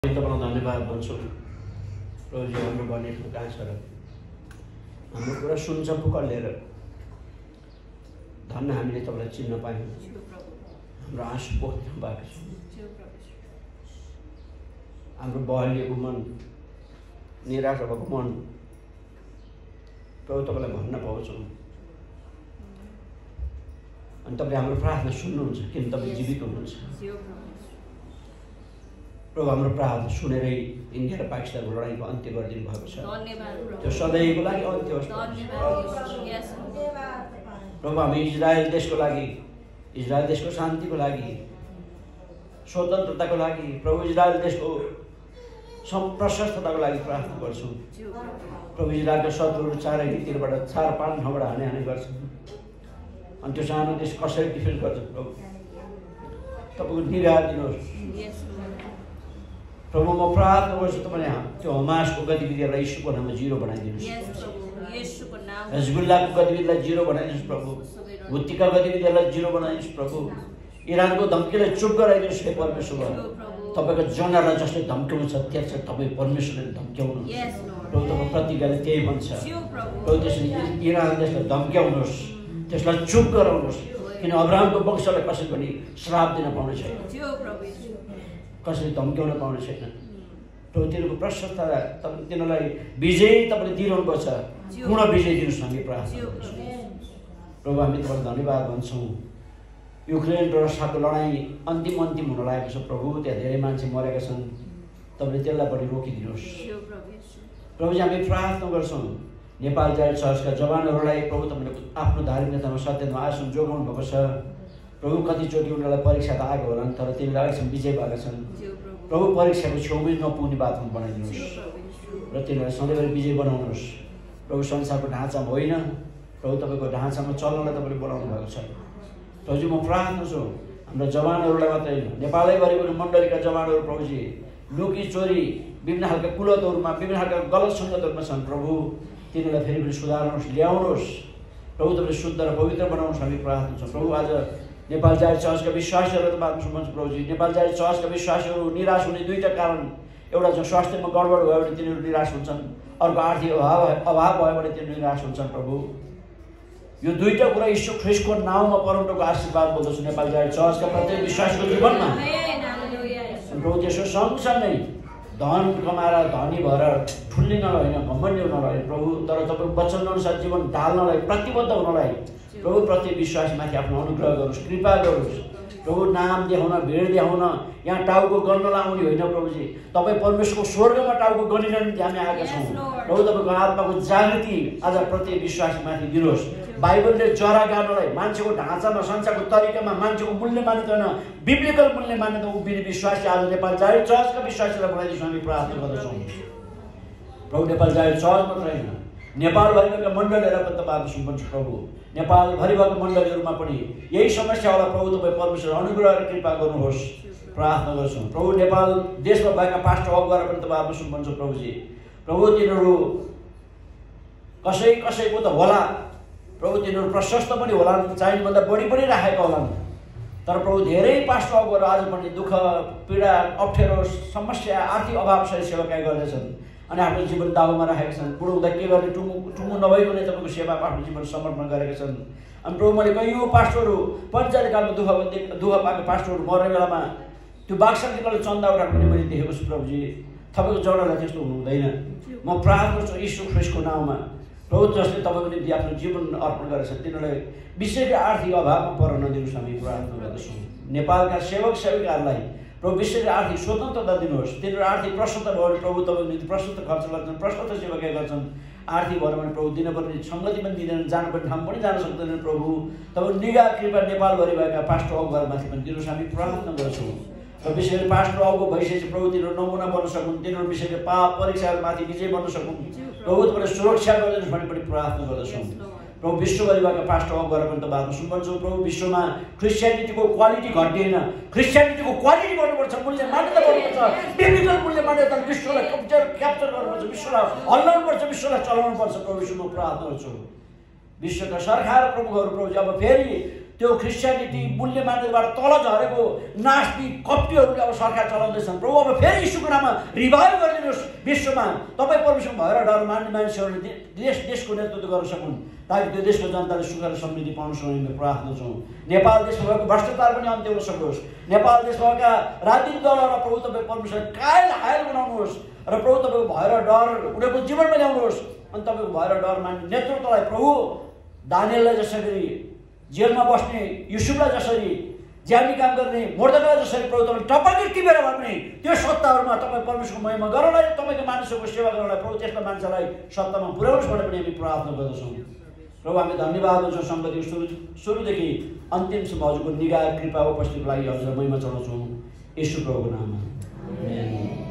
तपाईँलाई धन्यवाद भन्छु प्रभुजी। हाम्रो भन्ने ठाउँ कहाँ छ र हाम्रो कुरा सुन्छ पुकलेर धन्य हामीले तपाईँलाई चिन्न पायौँ। हाम्रो आँसु पोख्नु भएको छ, हाम्रो बहलिएको मन, निराश भएको मन प्रभु तपाईँलाई भन्न पाउँछौँ। अनि तपाईँले हाम्रो प्रार्थना सुन्नुहुन्छ किन तपाईँ जीवित हुनुहुन्छ। प्रभु हाम्रो प्रार्थना सुनेरै इन्डिया र पाकिस्तानको लडाइँको अन्त्य गरिदिनु भएको छ। त्यो सधैँको लागि अन्त्य होस् प्रभु। हामी इजरायल देशको लागि, इजरायल देशको शान्तिको लागि, स्वतन्त्रताको लागि, प्रभु इजरायल देशको प्रशस्तताको लागि प्रार्थना गर्छौँ। प्रभु इजरायलका शत्रुहरू चारैतिरबाट चार पाँच ठाउँबाट हाने गर्छन्। अनि त्यो सानो देश कसरी डिफेन्स गर्छ प्रभु तपाईँको निगाह दिनुहोस् प्रभु। म प्रार्थना गर्छु तपाईँले त्यो हमासको गतिविधिहरूलाई यीशुको नाममा जिरो बनाइदिनुहोस्। हिजबुल्लाहको गतिविधिलाई जिरो बनाइदिनुहोस् प्रभु। हुत्तीका गतिविधिहरूलाई जिरो बनाइदिनुहोस् प्रभु। इरानको धम्कीलाई चुप गराइदिनुहोस् हे परमेश्वर। तपाईँको जनहरूलाई जसले धम्क्याउँछ त्यसलाई तपाईँ परमेश्वरले धम्क्याउनु प्रभु। तपाईँ प्रतिज्ञाले त्यही भन्छ प्रभु। त्यसले इरान देशलाई धम्क्याउनुहोस्, त्यसलाई चुप गराउनुहोस्, किन अब्राहमको वंशलाई कसैले पनि श्राप दिन पाउने छैन, कसैले धम्क्याउन पाउने छैन प्रभु। तिनीहरूको प्रशस्तता तिनीहरूलाई विजय तपाईँले दिइरहनुपर्छ, पूर्ण विजय दिनुहोस् हामी प्रार्थना गर्छौँ प्रभु। हामी तपाईँलाई धन्यवाद भन्छौँ। युक्रेन र रसियाको लडाइँ अन्तिम हुन लागेको छ प्रभु। त्यहाँ धेरै मान्छे मरेका छन्, तपाईँले त्यसलाई पनि रोकिदिनुहोस् प्रभुजी। हामी प्रार्थना गर्छौँ नेपाल जारी चर्चका जवानहरूलाई प्रभु तपाईँले आफ्नो धार्मिकतामा सत्यमा आसन जोगाउनु भएको छ प्रभु। कतिचोटि उनीहरूलाई परीक्षा त आएको होला तर तिनीहरूले अहिलेसम्म विजय भएका छन् प्रभु। परीक्षाको छेउमै नपुग्ने बातमा बनाइदिनुहोस् र तिनीहरूलाई सधैँभरि विजय बनाउनुहोस् प्रभु। संसारको ढाँचामा होइन प्रभु, तपाईँको ढाँचामा चल्नलाई तपाईँले बोलाउनु भएको छ प्रभुजी। म प्रार्थना छु हाम्रो जवानहरूलाई मात्रै होइन, नेपालैभरिको मण्डलीका जवानहरू प्रभुजी लुकी चोरी विभिन्न खालका कुलतहरूमा, विभिन्न खालका गलत सङ्गतहरूमा छन् प्रभु। तिनीहरूलाई फेरि पनि सुधार्नुहोस्, ल्याउनुहोस् प्रभु। तपाईँले शुद्ध र पवित्र बनाउनुहोस् हामी प्रार्थना छौँ प्रभु। आज नेपाल जारी चर्चका विश्वासीहरू त बात सुन्छु प्रभुजी। नेपाल जारी चर्चका विश्वासीहरू निराश हुने दुईवटा कारण, एउटा चाहिँ स्वास्थ्यमा गडबड भयो भने तिनीहरू निराश हुन्छन्, अर्को आर्थिक अभाव भयो भने तिनीहरू निराश हुन्छन् प्रभु। यो दुईवटा कुरा यीशु ख्रीष्टको नाउँमा परमप्रभुको आशीर्वाद बोल्दछु नेपाल जारी चर्चका प्रत्येक विश्वासीको जीवनमा प्रभु। त्यसो सँगसँगै धन कमाएर धनी भएर ठुल्लिनलाई होइन, घमण्डी हुनलाई प्रभु, तर तपाईँको वचन अनुसार जीवन ढाल्नलाई, प्रतिबद्ध हुनलाई प्रभु प्रत्येक विश्वासमाथि आफ्नो अनुग्रह गरोस्, कृपा गरोस् प्रभु। नाम देखाउन, भिड देखाउन, यहाँ टाउको गर्नलाई आउने होइन प्रभुजी। तपाईँ परमेश्वरको स्वर्गमा टाउको गरिन निम्ति हामी आएका छौँ प्रभु। तपाईँको आत्माको जागृति आज प्रत्येक विश्वासमाथि दिनुहोस्। बाइबलले जरा गाड्नलाई, मान्छेको ढाँचामा, संसारको तरिकामा मान्छेको मूल्य मान्यता, बिब्लिकल मूल्य मान्यता उभिने विश्वासी आज नेपाल जारी चर्चका विश्वासीलाई बनाइदिनुहोस् हामी प्रार्थना गर्दछौँ प्रभु। नेपाल जारी चर्च मात्र होइन, नेपालभरिका मण्डलीहरूलाई पनि तपाईँ सुन्नुहुन्छ प्रभु। नेपालभरि भएको मण्डलीहरूमा पनि यही समस्या होला प्रभु। तपाईँ परमेश्वर अनुग्रह र कृपा गर्नुहोस् प्रार्थना गर्छौँ प्रभु। नेपाल देशमा भएका पास्टर अगुवाहरू पनि तपाईँ आफ्नो सुन्नुहुन्छ प्रभुजी। प्रभु तिनीहरू कसैको त होला प्रभु, तिनीहरू प्रशस्त पनि होलान्, चाहिनेभन्दा बढी पनि राखेका होलान्, तर प्रभु धेरै पास्टर अगुवाहरू आज पनि दुःख, पीडा, अप्ठ्यारो, समस्या, आर्थिक अभावसहित सेवाकाई गर्दैछन् अनि आफ्नो जीवन दाउमा राखेका छन्। बुढो हुँदा के गर्ने टुङ्गो नभइकन तपाईँको सेवामा आफ्नो जीवन समर्पण गरेका छन्। अनि प्रभु मैले कयौँ पास्टरहरू पञ्चायतकालमा दुःख पाएको पास्टरहरू मर्ने बेलामा त्यो बाक्साले चन्दा उठाएको पनि मैले देखेको छु प्रभुजी। तपाईँको जडालाई त्यस्तो हुनु हुँदैन। म प्रार्थना गर्छु यीशु ख्रीष्टको नाउँमा प्रभु, जसले तपाईँको निम्ति आफ्नो जीवन अर्पण गरेका छन् तिनीहरूलाई विशेष आर्थिक अभावमा पर्न नदिनुहोस् हामी प्रार्थना गर्दछौँ। नेपालका सेवक सेविकाहरूलाई प्रभु विशेष आर्थिक स्वतन्त्रता दिनुहोस्। तिनीहरू आर्थिक प्रशस्त भयो भने प्रभु तपाईँको निम्ति प्रशस्त खर्च गर्छन्, प्रशस्त सेवाकाई गर्छन्। आर्थिक भएर भने प्रभु दिनपर्ने सङ्गति पनि दिँदैन, जानुपर्ने ठाउँ पनि जान सक्दैनन् प्रभु। तपाईँ निगाह कृपा नेपालभरि भएका पास्टर अगुवाहरूमाथि पनि दिनुहोस् हामी प्रार्थना गर्छौँ र विशेष गरी पास्टर अगुवा भइसकेपछि प्रभु तिनीहरू नमुना बन्न सकुन्, तिनीहरू विशेष गरी पाप परीक्षाहरूमाथि विजय बन्न सकुन् प्रभु। तपाईँले सुरक्षा गरिदिनुहोस् भने पनि प्रार्थना गर्दछौँ प्रभु। विश्वभरि भएका पास्टर अगुवाहरू पनि तपाईँ सुन्नुहुन्छ प्रभु। विश्वमा क्रिस्चियनिटीको क्वालिटी घटिएन, क्रिस्चियनिटीको क्वालिटी बढ्नुपर्छ, मूल्य मान्यता बढ्नुपर्छ, बिब्लिकल मूल्य मान्यता विश्वलाई क्याप्चर गर्नुपर्छ, विश्वलाई हल्लाउनुपर्छ, विश्वलाई चलाउनुपर्छ प्रभु। विश्वमा प्रार्थना गर्छु विश्वका सरकार प्रमुखहरू प्रभु अब फेरि त्यो क्रिस्चियनिटी मूल्य मान्यताबाट तल झरेको नास्तिक कप्टीहरूले अब सरकार चलाउँदैछन्। प्रभु अब फेरि यीशुको नाममा रिभाइभ गरिदिनुहोस् विश्वमा। तपाईँ परमेश्वर भएर डर मान्ने मानिसहरूले देशको नेतृत्व गर्न सकुन्, ताकि त्यो देशको जनताले सुख र समृद्धि पाउन सक्ने हामी प्रार्थना छौँ। नेपाल देशमा भएको भ्रष्टाचार पनि अन्त्य हुन सकोस्। नेपाल देशमा भएका राजनीतिक दलहरूलाई प्रभु तपाईँ परमेश्वर कायल हायल बनाउनुहोस् र प्रभु तपाईँको भएर डर उनीहरूको जीवनमा ल्याउनुहोस्। अनि तपाईँको भएर डर मान्ने नेतृत्वलाई प्रभु दानिएललाई जसरी जेलमा बस्ने, युसुफलाई जसरी ज्यामी काम गर्ने, मोर्देखाईलाई जसरी प्रभु तपाईँ टपक्कै टिपेर भए पनि त्यो सत्ताहरूमा तपाईँ परमेश्वरको महिमा गराउनलाई, तपाईँको मानिसहरूको सेवा गर्नलाई प्रभु त्यस्ता मान्छेलाई सत्तामा पुर्याउनुहोस् भनेर पनि हामी प्रार्थना गर्दछौँ। प्रभु हामी धन्यवाद दिन्छौँ सम्बन्धी सुरुदेखि अन्तिमसम्म हजुरको निगाह कृपा उपस्थितिको लागि हजुरलाई महिमा चढाउँछौँ यीशु प्रभुको नाममा।